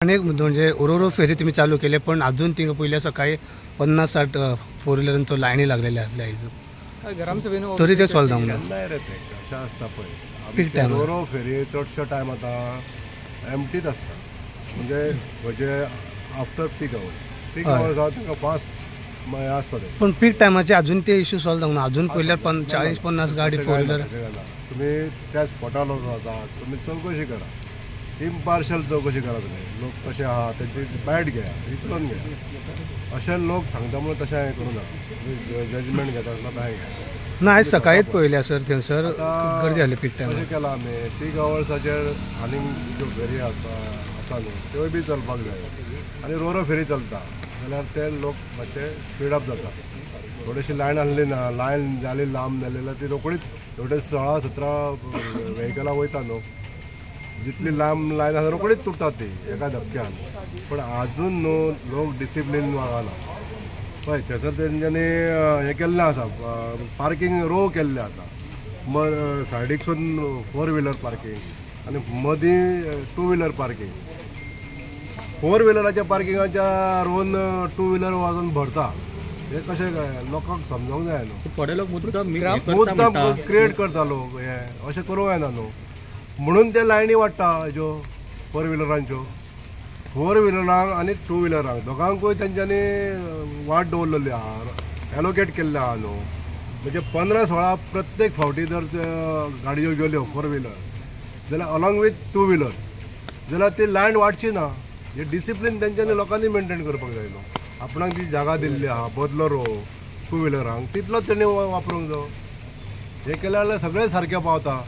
अनेक मुद्दो म्हणजे रोरो फेरी तुमी चालू केले, पण अजून थिंगा पयल्या सकाळी 50-60 फोर व्हिलरांचो लायनी लागलेले आसले आयज, ग्रामसभेन तरी ते सॉल्व जावंक ना. केन्नाय रे ते कशें आसता पळय, Peak time. Roro फेरी चडशो टायम आतां एमटीच आसता, म्हणजे म्हणजे आफ्टर पीक आवर्स, पीक आवर्स आहा तांकां फास्ट हें आसता तें. पण पीक टायमाचे अजून ते इश्यू सॉल्व जावंक ना. अजून पयल्यार 40-50 गाडी फोर व्हिलर. तुमी त्या स्पॉटार वचून तुमी चवकशी करा, इम्पार्शल चवकशी करा, तुमी लोक कशे आहा तेंची बायट घेया, विचरून घेया. अशे लोक सांगता म्हणून तशें हें करूं नाका, जजमेंट घेता आसतना तशें घेया. ना आयज सकाळीच पळयल्या सर, थंयसर गर्दी जाली पीक टायमार. कशें केलां आमी पीक आवर्साचेर आनीक ज्यो फेरी आसा न्हू त्योय बी चलपाक जाय, आनी रोरो फेरी चलता जाल्यार ते लोक मातशे स्पीड अप जाता. थोडीशी लायन आसली ना, लायन जाली लांब जाली जाल्यार ती रोखडीच थोडे 16-17 व्हेकलां वयता न्हू, जितली लांब लायन आसा रोखडीच तुटता ती एका धपक्यान. पण आजून न्हू लोक डिसिप्लीन वागना. पळय थंयसर तेंच्यांनी हें केल्लें आसा, पार्कींग रो केल्लें आसा, सायडीकसून फोर व्हिलर पार्कींग आनी मदीं टू व्हिलर पार्कींग. फोर व्हिलराच्या पार्किंगाच्या रोन टू व्हिलर वचून भरता. हें कशें काय लोकांक समजोंक जाय न्हू. थोडे लोक मुद्दाम क्रिएट करता लोक, हें अशें करूंक जायना न्हू, म्हणून ते लायनी वाडटा हेज्यो फोर व्हिलरांच्यो. फोर व्हिलरांक आनी टू व्हिलरांक दोगांकूय तेंच्यांनी वाट दवरलेली आहा, एलोकेट केल्ले आहा न्हू. म्हणजे 15-16 प्रत्येक फावटी जर गाडयो गेल्यो फोर व्हिलर जाल्यार अलॉंग वीथ टू व्हिलर्स जाल्यार ती लायन वाडची ना. हे डिसिप्लीन तेंच्यांनी लोकांनी मेनटेन करपाक जाय न्हू. आपणाक जी जागा दिल्ली आहा बदलो रो टू व्हिलरांक तितलोच तेणी वापरूंक जायो. हें केलें जाल्यार सगळें सारकें पावता.